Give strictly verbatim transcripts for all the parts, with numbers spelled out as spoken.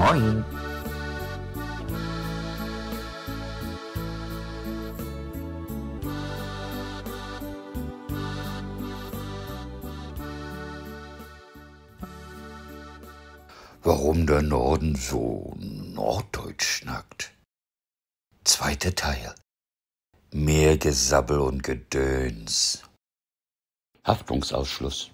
Moin. Warum der Norden so Norddeutsch snackt. Zweiter Teil. Mehr Gesabbel und Gedöns. Haftungsausschluss.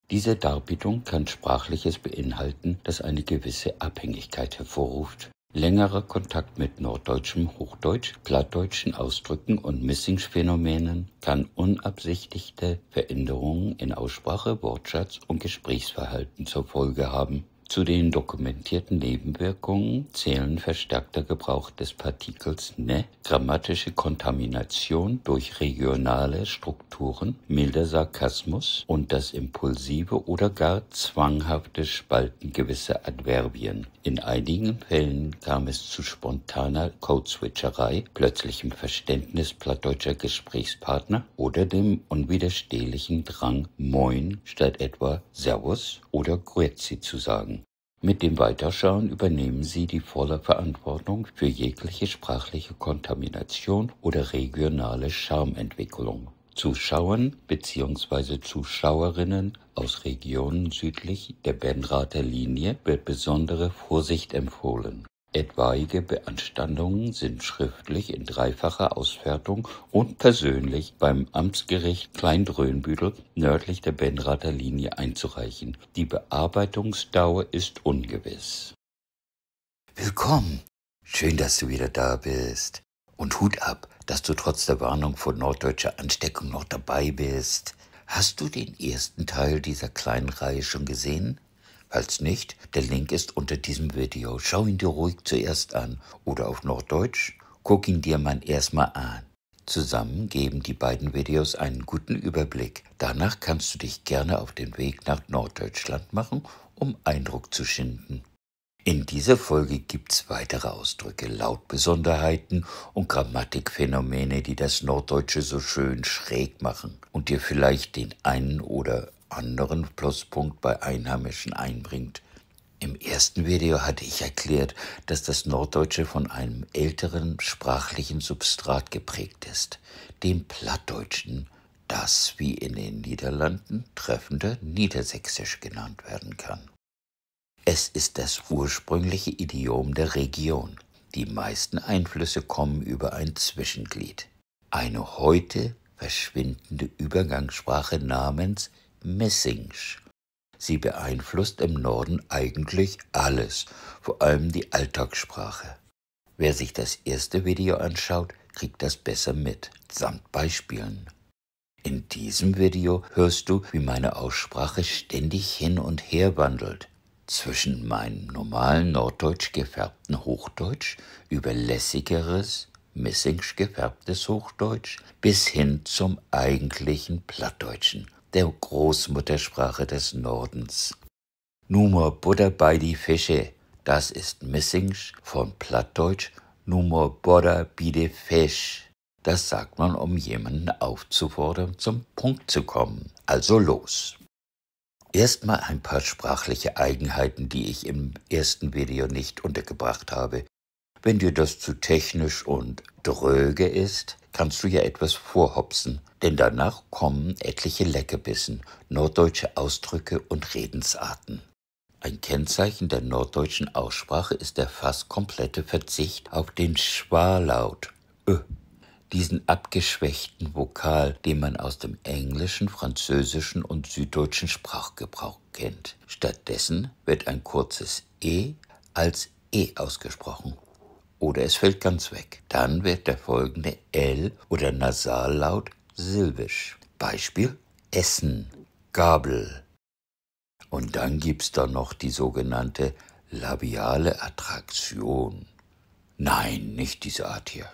Diese Darbietung kann Sprachliches beinhalten, das eine gewisse Abhängigkeit hervorruft. Längerer Kontakt mit norddeutschem Hochdeutsch, plattdeutschen Ausdrücken und Missingsch-Phänomenen kann unabsichtigte Veränderungen in Aussprache, Wortschatz und Gesprächsverhalten zur Folge haben. Zu den dokumentierten Nebenwirkungen zählen verstärkter Gebrauch des Partikels ne, grammatische Kontamination durch regionale Strukturen, milder Sarkasmus und das impulsive oder gar zwanghafte Spalten gewisser Adverbien. In einigen Fällen kam es zu spontaner Codeswitcherei, plötzlichem Verständnis plattdeutscher Gesprächspartner oder dem unwiderstehlichen Drang, Moin statt etwa Servus oder Grüezi zu sagen. Mit dem Weiterschauen übernehmen Sie die volle Verantwortung für jegliche sprachliche Kontamination oder regionale Schamentwicklung. Zuschauern beziehungsweise Zuschauerinnen aus Regionen südlich der Benrather Linie wird besondere Vorsicht empfohlen. Etwaige Beanstandungen sind schriftlich in dreifacher Ausfertigung und persönlich beim Amtsgericht Klein-Dröhnbüttel nördlich der Benrather Linie einzureichen. Die Bearbeitungsdauer ist ungewiss. Willkommen! Schön, dass du wieder da bist. Und Hut ab, dass du trotz der Warnung vor norddeutscher Ansteckung noch dabei bist. Hast du den ersten Teil dieser kleinen Reihe schon gesehen? Falls nicht, der Link ist unter diesem Video. Schau ihn dir ruhig zuerst an. Oder auf Norddeutsch, guck ihn dir mal erstmal an. Zusammen geben die beiden Videos einen guten Überblick. Danach kannst du dich gerne auf den Weg nach Norddeutschland machen, um Eindruck zu schinden. In dieser Folge gibt's weitere Ausdrücke, Lautbesonderheiten und Grammatikphänomene, die das Norddeutsche so schön schräg machen und dir vielleicht den einen oder anderen Pluspunkt bei Einheimischen einbringt. Im ersten Video hatte ich erklärt, dass das Norddeutsche von einem älteren sprachlichen Substrat geprägt ist, dem Plattdeutschen, das, wie in den Niederlanden, treffender Niedersächsisch genannt werden kann. Es ist das ursprüngliche Idiom der Region. Die meisten Einflüsse kommen über ein Zwischenglied. Eine heute verschwindende Übergangssprache namens Missingsch. Sie beeinflusst im Norden eigentlich alles, vor allem die Alltagssprache. Wer sich das erste Video anschaut, kriegt das besser mit, samt Beispielen. In diesem Video hörst du, wie meine Aussprache ständig hin und her wandelt. Zwischen meinem normalen norddeutsch gefärbten Hochdeutsch über lässigeres, missingsch gefärbtes Hochdeutsch bis hin zum eigentlichen Plattdeutschen, der Großmuttersprache des Nordens. Nu mal Butter bei die Fische. Das ist Missingsch von Plattdeutsch: Nu mal Bodder bi de Fisch. Das sagt man, um jemanden aufzufordern, zum Punkt zu kommen. Also los. Erstmal ein paar sprachliche Eigenheiten, die ich im ersten Video nicht untergebracht habe. Wenn dir das zu technisch und dröge ist, kannst du ja etwas vorhopsen, denn danach kommen etliche Leckerbissen, norddeutsche Ausdrücke und Redensarten. Ein Kennzeichen der norddeutschen Aussprache ist der fast komplette Verzicht auf den Schwalaut ö, diesen abgeschwächten Vokal, den man aus dem Englischen, Französischen und Süddeutschen Sprachgebrauch kennt. Stattdessen wird ein kurzes E als E ausgesprochen. Oder es fällt ganz weg. Dann wird der folgende L- oder Nasallaut silbisch. Beispiel: Essen, Gabel. Und dann gibt's da noch die sogenannte labiale Attraktion. Nein, nicht diese Art hier.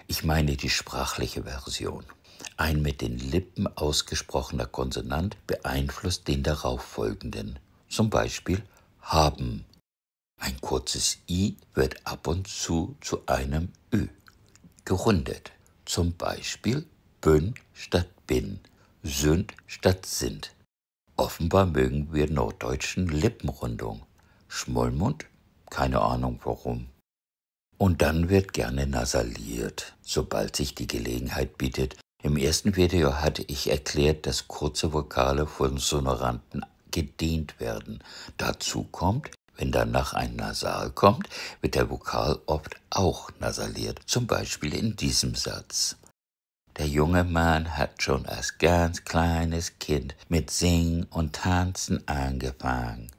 Ich meine die sprachliche Version. Ein mit den Lippen ausgesprochener Konsonant beeinflusst den darauf folgenden. Zum Beispiel haben. Ein kurzes I wird ab und zu zu einem Ü gerundet. Zum Beispiel bün statt bin, sünd statt sind. Offenbar mögen wir Norddeutschen Lippenrundung, Schmollmund, Keine Ahnung warum. Und dann wird gerne nasaliert, sobald sich die Gelegenheit bietet. Im ersten Video hatte ich erklärt, dass kurze Vokale von Sonoranten gedehnt werden. Dazu kommt, wenn danach ein Nasal kommt, wird der Vokal oft auch nasaliert. Zum Beispiel in diesem Satz. Der junge Mann hat schon als ganz kleines Kind mit Singen und Tanzen angefangen.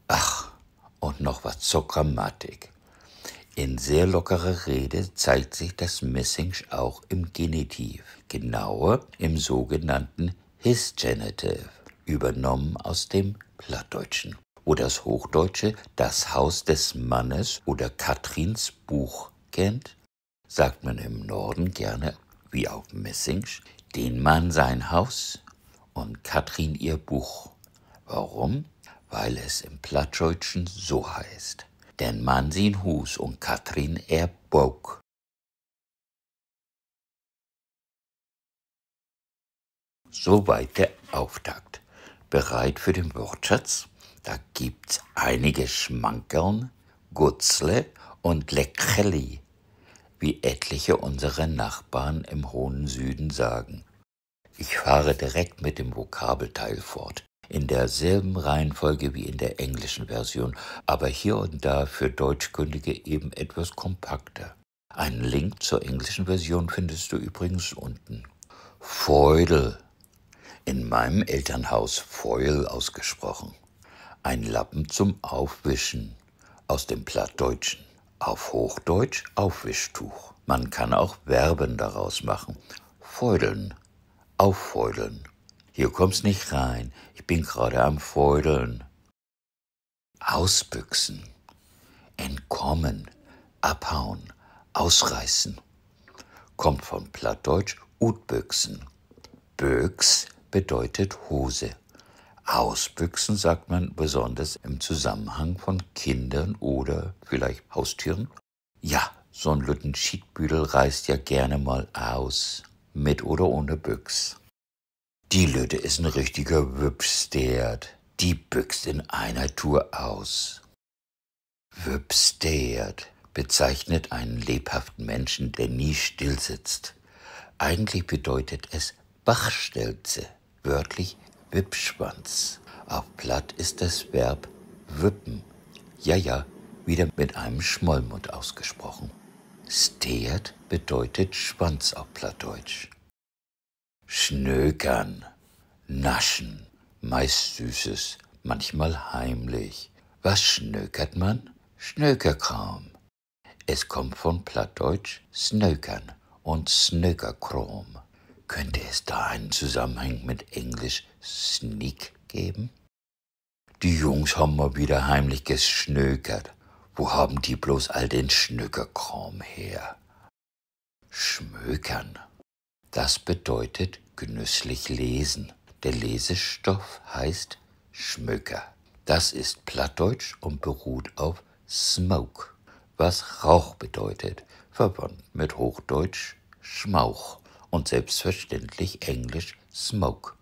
Ach, und noch was zur Grammatik. In sehr lockerer Rede zeigt sich das Missingsch auch im Genitiv, genauer im sogenannten Hisgenitiv, übernommen aus dem Plattdeutschen. Wo das hochdeutsche das Haus des Mannes oder Katrins Buch kennt, sagt man im Norden gerne, wie auf Missingsch, den Mann sein Haus und Katrin ihr Buch. Warum? Weil es im Plattdeutschen so heißt: Den Mann sien Huus un Katrin ehr Book. Soweit der Auftakt. Bereit für den Wortschatz? Da gibt's einige Schmankerln, Gutzle und Leckerli, wie etliche unserer Nachbarn im hohen Süden sagen. Ich fahre direkt mit dem Vokabelteil fort. In derselben Reihenfolge wie in der englischen Version, aber hier und da für Deutschkundige eben etwas kompakter. Einen Link zur englischen Version findest du übrigens unten. Feudel. In meinem Elternhaus Fäul ausgesprochen. Ein Lappen zum Aufwischen. Aus dem Plattdeutschen. Auf Hochdeutsch Aufwischtuch. Man kann auch Verben daraus machen. Fäudeln. Auffäudeln. Hier kommst nicht rein. Ich bin gerade am Fäudeln. Ausbüchsen. Entkommen, abhauen, ausreißen. Kommt von Plattdeutsch utbüchsen. Büchs bedeutet Hose. Ausbüchsen sagt man besonders im Zusammenhang von Kindern oder vielleicht Haustieren. Ja, so'n lütten Schietbüdel reißt ja gerne mal aus, mit oder ohne Büchs. Die Lütte is en richtiger Wüppsteert. Die büxt in einer Tour aus. Wüppsteert bezeichnet einen lebhaften Menschen, der nie still sitzt. Eigentlich bedeutet es Bachstelze, wörtlich Wippschwanz. Auf Platt ist das Verb wüppen. Ja, ja, wieder mit einem Schmollmund ausgesprochen. Steert bedeutet Schwanz auf Plattdeutsch. Schnökern, naschen, meist Süßes, manchmal heimlich. Was schnökert man? Schnökerkraam. Es kommt von Plattdeutsch snökern und Snökerkraam. Könnte es da einen Zusammenhang mit Englisch sneak geben? Die Jungs haben mal wieder heimlich gesnökert. Wo haben die bloß all den Snökerkraam her? Schmökern. Das bedeutet genüsslich lesen. Der Lesestoff heißt Schmöker. Das ist Plattdeutsch und beruht auf smoke, was Rauch bedeutet, verwandt mit Hochdeutsch Schmauch und selbstverständlich Englisch smoke.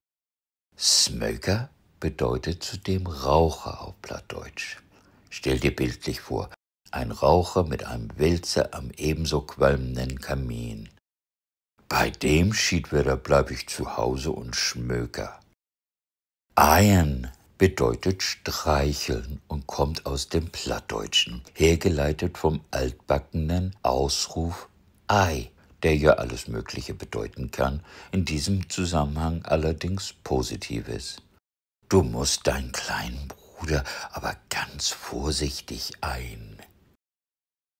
Smöker bedeutet zudem Raucher auf Plattdeutsch. Stell dir bildlich vor, ein Raucher mit einem Wälzer am ebenso qualmenden Kamin. Bei dem Schietwetter bleib ich zu Hause und schmöker. Eiern bedeutet streicheln und kommt aus dem Plattdeutschen, hergeleitet vom altbackenen Ausruf Ei, der ja alles Mögliche bedeuten kann, in diesem Zusammenhang allerdings Positives. Du musst deinen kleinen Bruder aber ganz vorsichtig eiern.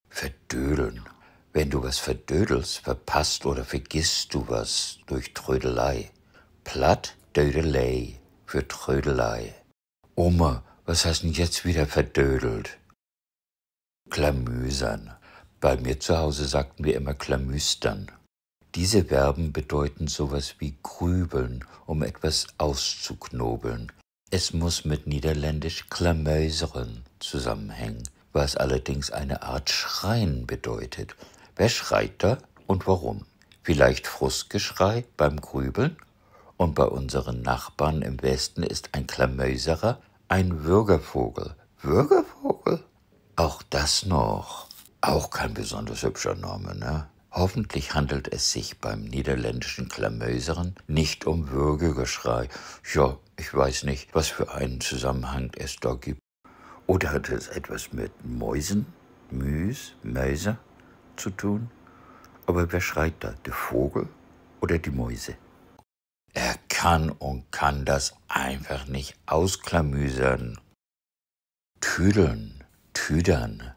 Verdödeln. Wenn du was verdödelst, verpasst oder vergisst du was durch Trödelei. Platt, Dödelei für Trödelei. Oma, was hast denn jetzt wieder verdödelt? Klamüsern. Bei mir zu Hause sagten wir immer klamüstern. Diese Verben bedeuten sowas wie grübeln, um etwas auszuknobeln. Es muss mit Niederländisch klamuizeren zusammenhängen, was allerdings eine Art Schreien bedeutet. Wer schreit da und warum? Vielleicht Frustgeschrei beim Grübeln? Und bei unseren Nachbarn im Westen ist ein Klamuizerer ein Würgevogel. Würgevogel? Auch das noch. Auch kein besonders hübscher Name, ne? Hoffentlich handelt es sich beim niederländischen Klameusern nicht um Würgegeschrei. Ja, ich weiß nicht, was für einen Zusammenhang es da gibt. Oder hat es etwas mit Mäusen, Müs, Mäuse zu tun? Aber wer schreit da, der Vogel oder die Mäuse? Er kann und kann das einfach nicht ausklamüsern. Tüdeln, tüdern.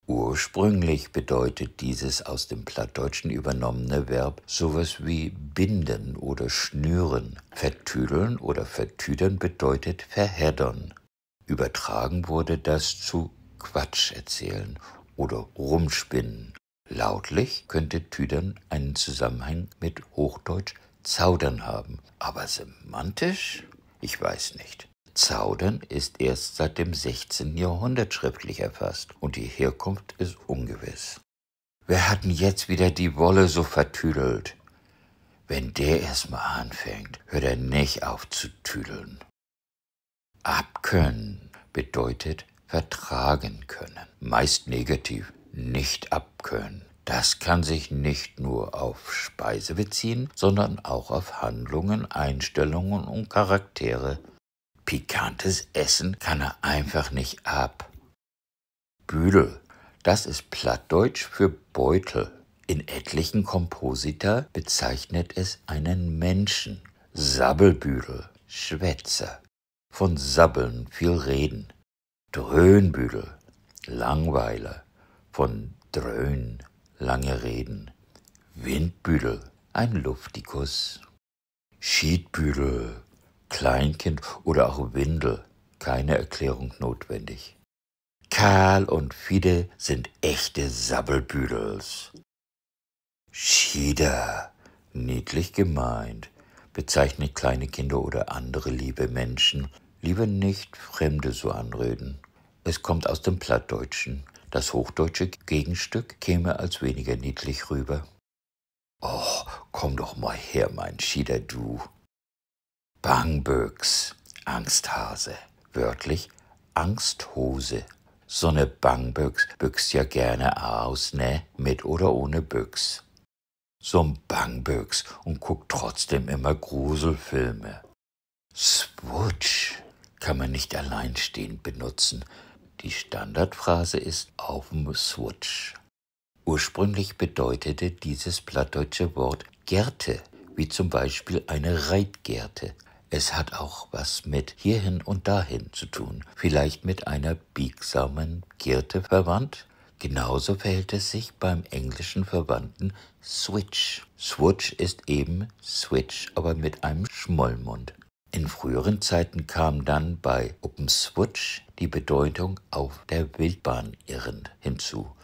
Ursprünglich bedeutet dieses aus dem Plattdeutschen übernommene Verb sowas wie binden oder schnüren. Vertüdeln oder vertüdern bedeutet verheddern. Übertragen wurde das zu Quatsch erzählen oder rumspinnen. Lautlich könnte Tüdern einen Zusammenhang mit Hochdeutsch zaudern haben, aber semantisch? Ich weiß nicht. Zaudern ist erst seit dem sechzehnten Jahrhundert schriftlich erfasst und die Herkunft ist ungewiss. Wer hat denn jetzt wieder die Wolle so vertüdelt? Wenn der erst mal anfängt, hört er nicht auf zu tüdeln. Abköhnen bedeutet vertragen können, meist negativ, nicht abköhnen. Das kann sich nicht nur auf Speise beziehen, sondern auch auf Handlungen, Einstellungen und Charaktere. Pikantes Essen kann er einfach nicht ab. Büdel. Das ist Plattdeutsch für Beutel. In etlichen Komposita bezeichnet es einen Menschen. Sabbelbüdel, Schwätzer. Von Sabbeln viel Reden. Dröhnbüdel, Langweiler. Von Dröhnen, lange Reden. Windbüdel, ein Luftikus. Schietbüdel, Kleinkind oder auch Windel, keine Erklärung notwendig. Karl und Fiede sind echte Sabbelbüdels. Schieder, niedlich gemeint, bezeichnet kleine Kinder oder andere liebe Menschen. Lieber nicht Fremde so anreden. Es kommt aus dem Plattdeutschen. Das hochdeutsche Gegenstück käme als weniger niedlich rüber. Och, komm doch mal her, mein Schieder, du. Bangbüx, Angsthase. Wörtlich Angsthose. So 'ne Bangbüx büxt ja gerne aus, ne? Mit oder ohne Büx. So 'n Bangbüx und guckt trotzdem immer Gruselfilme. Swutsch kann man nicht alleinstehend benutzen. Die Standardphrase ist auf 'm Swutsch. Ursprünglich bedeutete dieses plattdeutsche Wort Gerte, wie zum Beispiel eine Reitgerte. Es hat auch was mit hierhin und dahin zu tun, vielleicht mit einer biegsamen Gerte verwandt. Genauso verhält es sich beim englischen Verwandten Switch. Swutsch ist eben Switch, aber mit einem Schmollmund. In früheren Zeiten kam dann bei op 'n Swutsch die Bedeutung auf der Wildbahn irren hinzu.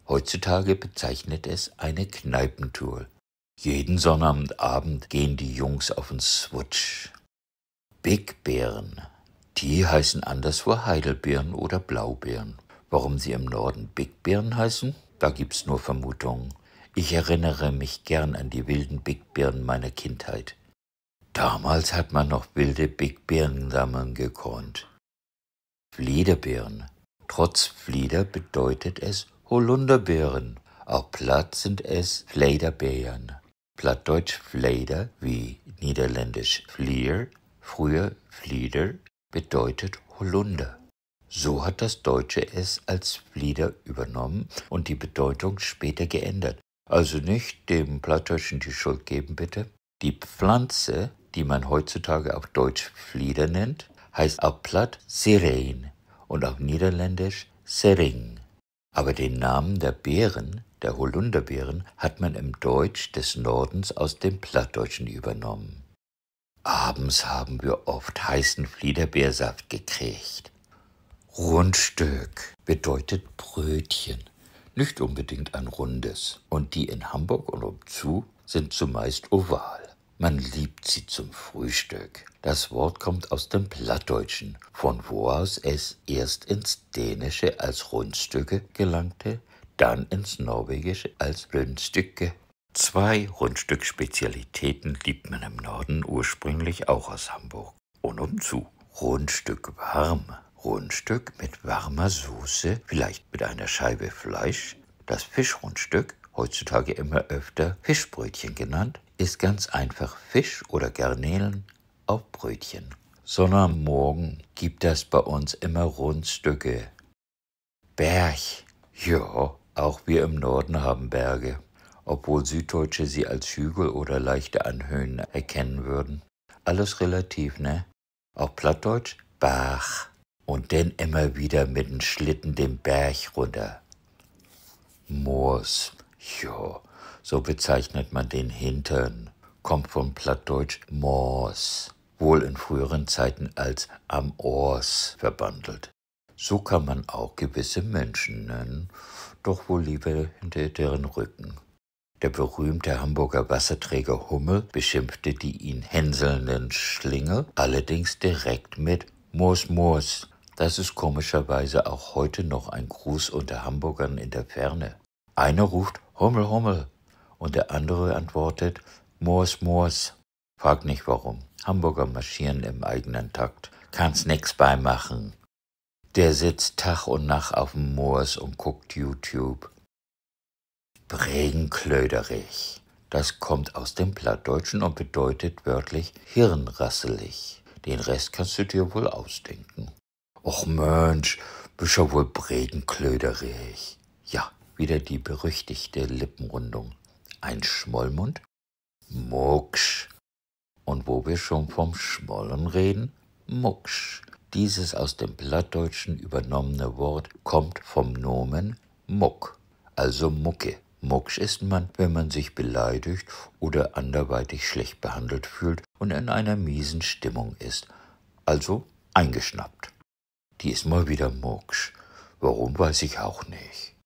Heutzutage bezeichnet es eine Kneipentour. Jeden Sonnabendabend gehen die Jungs auf 'n Swutsch. Bickbeeren. Die heißen anderswo Heidelbeeren oder Blaubeeren. Warum sie im Norden Bickbeeren heißen? Da gibt's nur Vermutungen. Ich erinnere mich gern an die wilden Bickbeeren meiner Kindheit. Damals hat man noch wilde Bickbeeren sammeln gekonnt. Fliederbeeren. Trotz Flieder bedeutet es Holunderbeeren. Auf Platt sind es Fleiderbeeren. Plattdeutsch Fleider, wie niederländisch vlier, früher vlieder, bedeutet Holunder. So hat das Deutsche es als Flieder übernommen und die Bedeutung später geändert. Also nicht dem Plattdeutschen die Schuld geben, bitte. Die Pflanze, die man heutzutage auf Deutsch Flieder nennt, heißt auf Platt Sireen und auf Niederländisch Sering. Aber den Namen der Beeren, der Holunderbeeren, hat man im Deutsch des Nordens aus dem Plattdeutschen übernommen. Abends haben wir oft heißen Fliederbeersaft gekriegt. Rundstück bedeutet Brötchen, nicht unbedingt ein rundes. Und die in Hamburg und umzu sind zumeist oval. Man liebt sie zum Frühstück. Das Wort kommt aus dem Plattdeutschen, von wo aus es erst ins Dänische als Rundstykke gelangte, dann ins Norwegische als Rundstykke. Zwei Rundstück-Spezialitäten liebt man im Norden, ursprünglich auch aus Hamburg. Und umzu. Rundstück warm, Rundstück mit warmer Soße, vielleicht mit einer Scheibe Fleisch. Das Fischrundstück, heutzutage immer öfter Fischbrötchen genannt, ist ganz einfach Fisch oder Garnelen auf Brötchen. Sonnabendmorgen gibt das bei uns immer Rundstücke. Berg. Ja, auch wir im Norden haben Berge, obwohl Süddeutsche sie als Hügel oder leichte Anhöhen erkennen würden. Alles relativ, ne? Auf Plattdeutsch Barg. Und dann immer wieder mit dem Schlitten den Berg runter. Moors. Ja, so bezeichnet man den Hintern. Kommt von Plattdeutsch Moors. Wohl in früheren Zeiten als am Oors verwandelt. So kann man auch gewisse Menschen nennen, doch wohl lieber hinter deren Rücken. Der berühmte Hamburger Wasserträger Hummel beschimpfte die ihn hänselnden Schlingel allerdings direkt mit Moors, Moors. Das ist komischerweise auch heute noch ein Gruß unter Hamburgern in der Ferne. Einer ruft Hummel, Hummel und der andere antwortet Moors, Moors. Frag nicht warum. Hamburger marschieren im eigenen Takt. Kannst nix bei machen. Der sitzt Tag und Nacht auf dem Moors und guckt YouTube. Bregenklöderig. Das kommt aus dem Plattdeutschen und bedeutet wörtlich hirnrasselig. Den Rest kannst du dir wohl ausdenken. Och Mensch, büsch ja wohl bregenklöderig. Ja, wieder die berüchtigte Lippenrundung. Ein Schmollmund? Mucksch. Und wo wir schon vom Schmollen reden, Mucksch. Dieses aus dem Plattdeutschen übernommene Wort kommt vom Nomen Muck, also Mucke. Mucksch ist man, wenn man sich beleidigt oder anderweitig schlecht behandelt fühlt und in einer miesen Stimmung ist, also eingeschnappt. Die ist mal wieder mucksch. Warum, weiß ich auch nicht.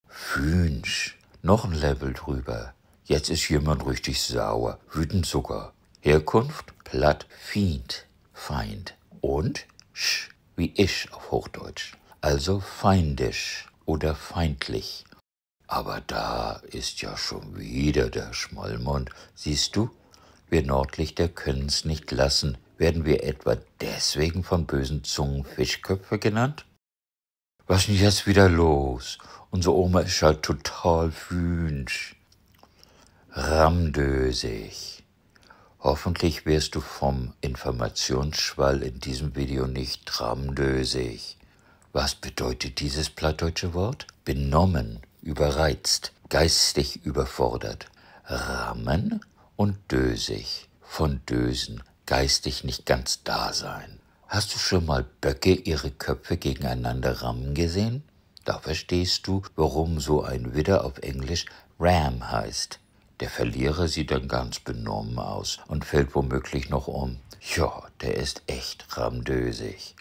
Fünsch. Noch ein Level drüber. Jetzt ist jemand richtig sauer, wütend sogar. Herkunft: Platt Fiend, Feind. Und sch wie isch auf Hochdeutsch. Also feindisch oder feindlich. Aber da ist ja schon wieder der Schmollmund. Siehst du, wir Nordlichter können's nicht lassen. Werden wir etwa deswegen von bösen Zungen Fischköpfe genannt? Was ist denn jetzt wieder los? Unsere Oma ist ja total fünsch. Rammdösig. Hoffentlich wirst du vom Informationsschwall in diesem Video nicht rammdösig. Was bedeutet dieses plattdeutsche Wort? Benommen, überreizt, geistig überfordert. Rammen und dösig. Von dösen, geistig nicht ganz da sein. Hast du schon mal Böcke ihre Köpfe gegeneinander rammen gesehen? Da verstehst du, warum so ein Widder auf Englisch Ram heißt. Der Verlierer sieht dann ganz benommen aus und fällt womöglich noch um. Ja, der ist echt rammdösig.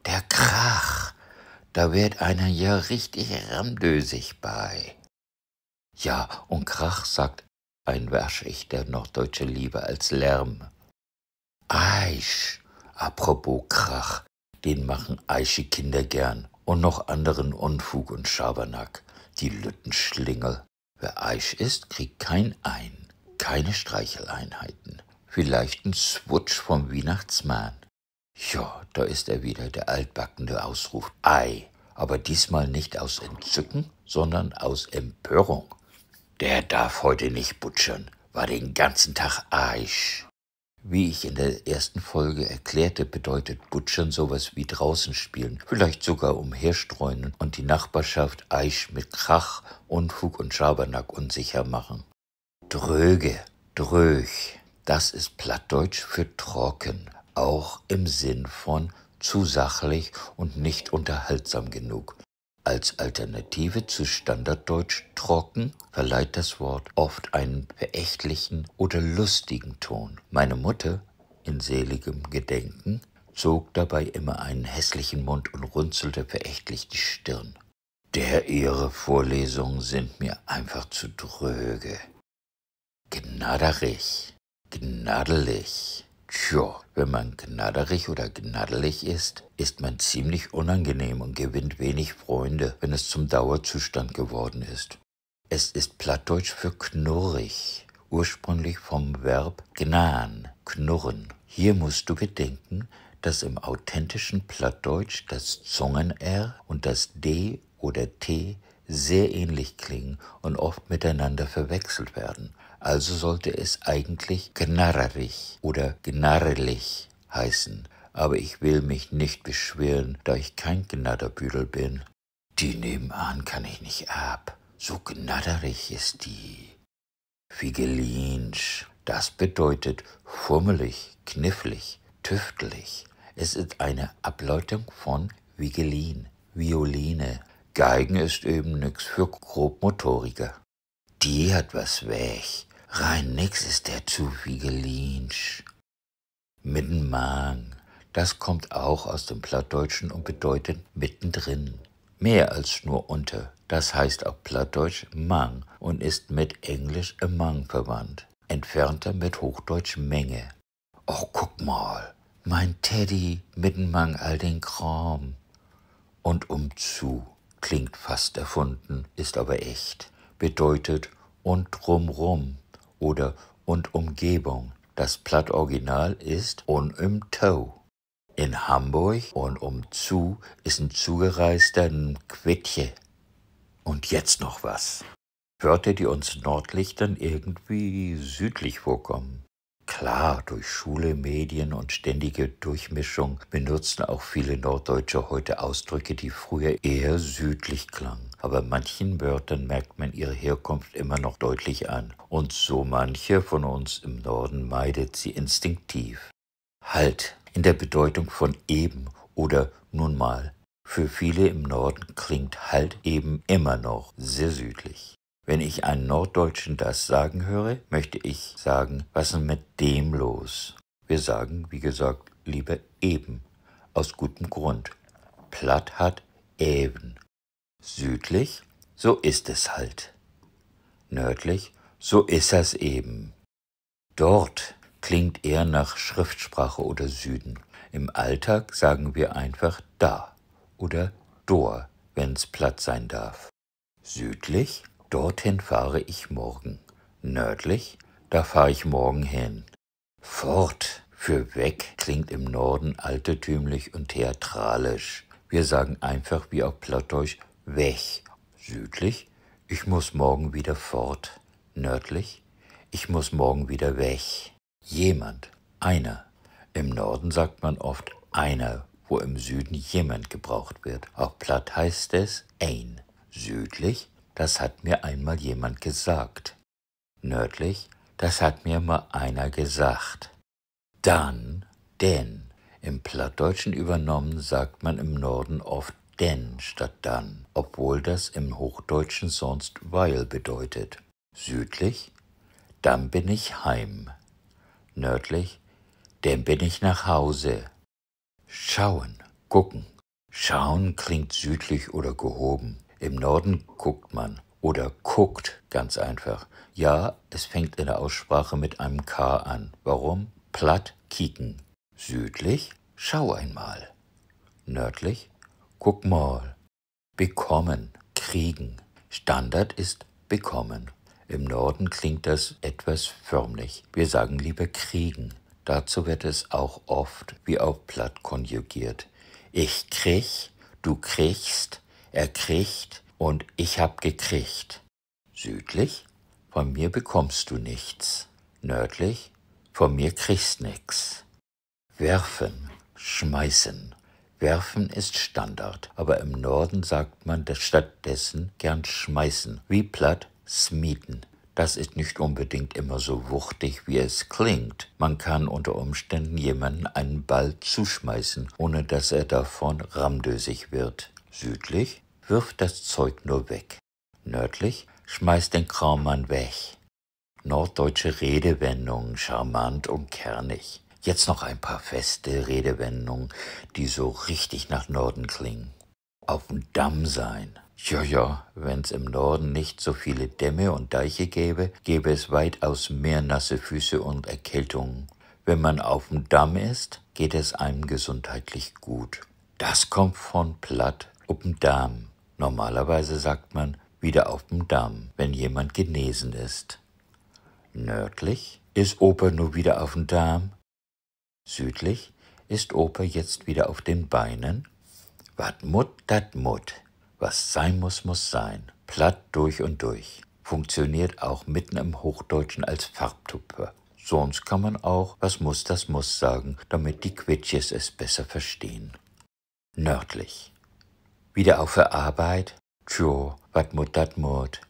Der Krach, da wird einer ja richtig rammdösig bei. Ja, und Krach sagt ein Waschechter Norddeutscher lieber als Lärm. Aisch, apropos Krach, den machen Aische Kinder gern und noch anderen Unfug und Schabernack, die lütten Schlingel. Wer Aisch isst, kriegt kein Ein, keine Streicheleinheiten. Vielleicht ein Swutsch vom Wiehnachtsmann. Ja, da ist er wieder, der altbackene Ausruf Ei. Aber diesmal nicht aus Entzücken, sondern aus Empörung. Der darf heute nicht butschern, war den ganzen Tag Aisch. Wie ich in der ersten Folge erklärte, bedeutet butschern sowas wie draußen spielen, vielleicht sogar umherstreunen und die Nachbarschaft Aisch mit Krach, Unfug und Schabernack unsicher machen. Dröge, dröög. Das ist Plattdeutsch für trocken, auch im Sinn von zu sachlich und nicht unterhaltsam genug. Als Alternative zu Standarddeutsch trocken verleiht das Wort oft einen verächtlichen oder lustigen Ton. Meine Mutter, in seligem Gedenken, zog dabei immer einen hässlichen Mund und runzelte verächtlich die Stirn. Der Ihre Vorlesungen sind mir einfach zu dröge. Gnadderig, gnaddelig. Tja, wenn man gnadderig oder gnaddelig ist, ist man ziemlich unangenehm und gewinnt wenig Freunde, wenn es zum Dauerzustand geworden ist. Es ist Plattdeutsch für knurrig, ursprünglich vom Verb gnaan, knurren. Hier musst du bedenken, dass im authentischen Plattdeutsch das Zungen-R und das D oder T sehr ähnlich klingen und oft miteinander verwechselt werden. Also sollte es eigentlich gnarrig oder gnarrelig heißen. Aber ich will mich nicht beschweren, da ich kein Gnadderbüdel bin. Die nebenan kann ich nicht ab. So gnadderig ist die. Vigeliensch. Das bedeutet fummelig, knifflig, tüftelig. Es ist eine Ableitung von Vigelin, Violine. Geigen ist eben nix für Grobmotoriker. Die hat was weg. Rein nix ist der zu vigeliensch. Middenmang. Das kommt auch aus dem Plattdeutschen und bedeutet mittendrin. Mehr als nur unter. Das heißt auf Plattdeutsch mang und ist mit Englisch among verwandt, entfernter mit Hochdeutsch Menge. Och, guck mal, mein Teddy, middenmang all den Kram. Und umzu klingt fast erfunden, ist aber echt, bedeutet und drumrum oder und Umgebung. Das Plattoriginal ist und ümto. In Hamburg und umzu ist ein Zugereister ein Quittje. Und jetzt noch was. Wörter, die uns nördlich dann irgendwie südlich vorkommen. Klar, durch Schule, Medien und ständige Durchmischung benutzen auch viele Norddeutsche heute Ausdrücke, die früher eher südlich klangen. Aber manchen Wörtern merkt man ihre Herkunft immer noch deutlich an. Und so manche von uns im Norden meidet sie instinktiv. Halt, in der Bedeutung von eben oder nun mal. Für viele im Norden klingt halt eben immer noch sehr südlich. Wenn ich einen Norddeutschen das sagen höre, möchte ich sagen: Was denn mit dem los? Wir sagen, wie gesagt, lieber eben. Aus gutem Grund. Platt hat even. Südlich: So ist es halt. Nördlich: So ist das eben. Dort klingt eher nach Schriftsprache oder Süden. Im Alltag sagen wir einfach da oder dor, wenn's platt sein darf. Südlich: Dorthin fahre ich morgen. Nördlich: Da fahre ich morgen hin. Fort für weg klingt im Norden altertümlich und theatralisch. Wir sagen einfach wie auf Plattdeutsch weg. Südlich: Ich muss morgen wieder fort. Nördlich: Ich muss morgen wieder weg. Jemand, einer. Im Norden sagt man oft einer, wo im Süden jemand gebraucht wird. Auf Platt heißt es een. Südlich: Das hat mir einmal jemand gesagt. Nördlich: Das hat mir mal einer gesagt. Dann, denn. Im Plattdeutschen übernommen sagt man im Norden oft denn statt dann, obwohl das im Hochdeutschen sonst weil bedeutet. Südlich: Dann bin ich heim. Nördlich: Denn bin ich nach Hause. Schauen, gucken. Schauen klingt südlich oder gehoben. Im Norden guckt man oder guckt ganz einfach. Ja, es fängt in der Aussprache mit einem K an. Warum? Platt: kieken. Südlich: Schau einmal. Nördlich: Guck mal. Bekommen, kriegen. Standard ist bekommen. Im Norden klingt das etwas förmlich. Wir sagen lieber kriegen. Dazu wird es auch oft wie auf Platt konjugiert. Ich krieg, du kriegst, er kriegt und ich hab gekriegt. Südlich: Von mir bekommst du nichts. Nördlich: Von mir kriegst nix. Werfen, schmeißen. Werfen ist Standard, aber im Norden sagt man das stattdessen gern schmeißen, wie platt smieten. Das ist nicht unbedingt immer so wuchtig, wie es klingt. Man kann unter Umständen jemanden einen Ball zuschmeißen, ohne dass er davon rammdösig wird. Südlich: Wirf das Zeug nur weg. Nördlich: Schmeiß den Kram man weg. Norddeutsche Redewendungen, charmant und kernig. Jetzt noch ein paar feste Redewendungen, die so richtig nach Norden klingen. Auf dem Damm sein. Ja, ja, wenn's im Norden nicht so viele Dämme und Deiche gäbe, gäbe es weitaus mehr nasse Füße und Erkältungen. Wenn man auf dem Damm ist, geht es einem gesundheitlich gut. Das kommt von Platt op den Darm. Normalerweise sagt man wieder auf dem Damm, wenn jemand genesen ist. Nördlich: Is Opa nu wieder auf den Darm? Südlich: Ist Opa jetzt wieder auf den Beinen? Wat mutt, dat mutt. Was sein muss, muss sein. Platt durch und durch. Funktioniert auch mitten im Hochdeutschen als Farbtupfer. Sonst kann man auch was muss, das muss sagen, damit die Quittjes es besser verstehen. Nördlich. Wieder auf der Arbeit? Tjo, wat mutt, dat mutt.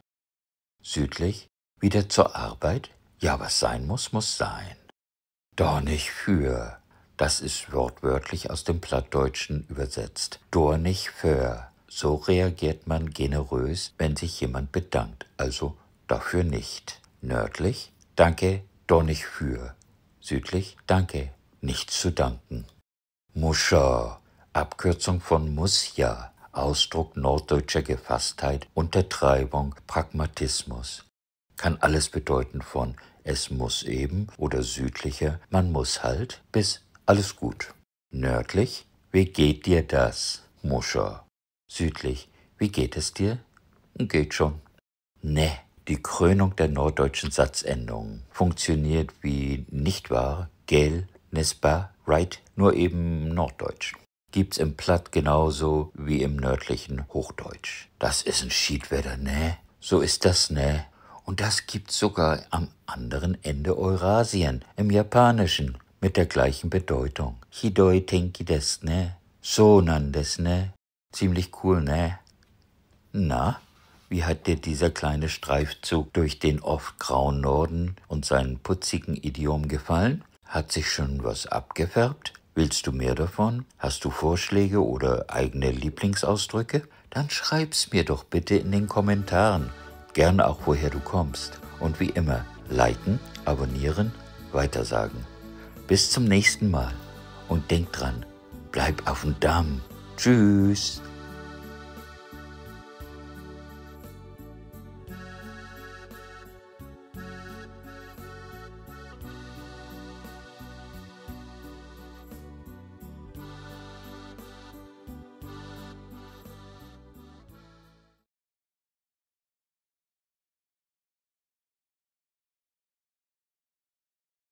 Südlich. Wieder zur Arbeit? Ja, was sein muss, muss sein. Dor nich för. Das ist wortwörtlich aus dem Plattdeutschen übersetzt. Dor nich för. So reagiert man generös, wenn sich jemand bedankt. Also dafür nicht. Nördlich, danke, dor nich för. Südlich, danke, nichts zu danken. Muscha, Abkürzung von muss ja, Ausdruck norddeutscher Gefasstheit, Untertreibung, Pragmatismus. Kann alles bedeuten von es muss eben oder südlicher man muss halt bis alles gut. Nördlich, wie geht dir das, Muscha? Südlich, wie geht es dir? Geht schon. Ne, die Krönung der norddeutschen Satzendungen, funktioniert wie nicht wahr, gell, n'est-ce pas, right, nur eben norddeutsch. Gibt's im Platt genauso wie im nördlichen Hochdeutsch. Das ist ein Schiedwetter, ne? So ist das, ne? Und das gibt's sogar am anderen Ende Eurasien, im Japanischen, mit der gleichen Bedeutung. Hidoi tenki desu ne? So nan desu ne? Ziemlich cool, ne? Na, wie hat dir dieser kleine Streifzug durch den oft grauen Norden und seinen putzigen Idiomen gefallen? Hat sich schon was abgefärbt? Willst du mehr davon? Hast du Vorschläge oder eigene Lieblingsausdrücke? Dann schreib's mir doch bitte in den Kommentaren. Gern auch, woher du kommst. Und wie immer, liken, abonnieren, weitersagen. Bis zum nächsten Mal. Und denk dran, bleib auf dem Damm. Tschüss.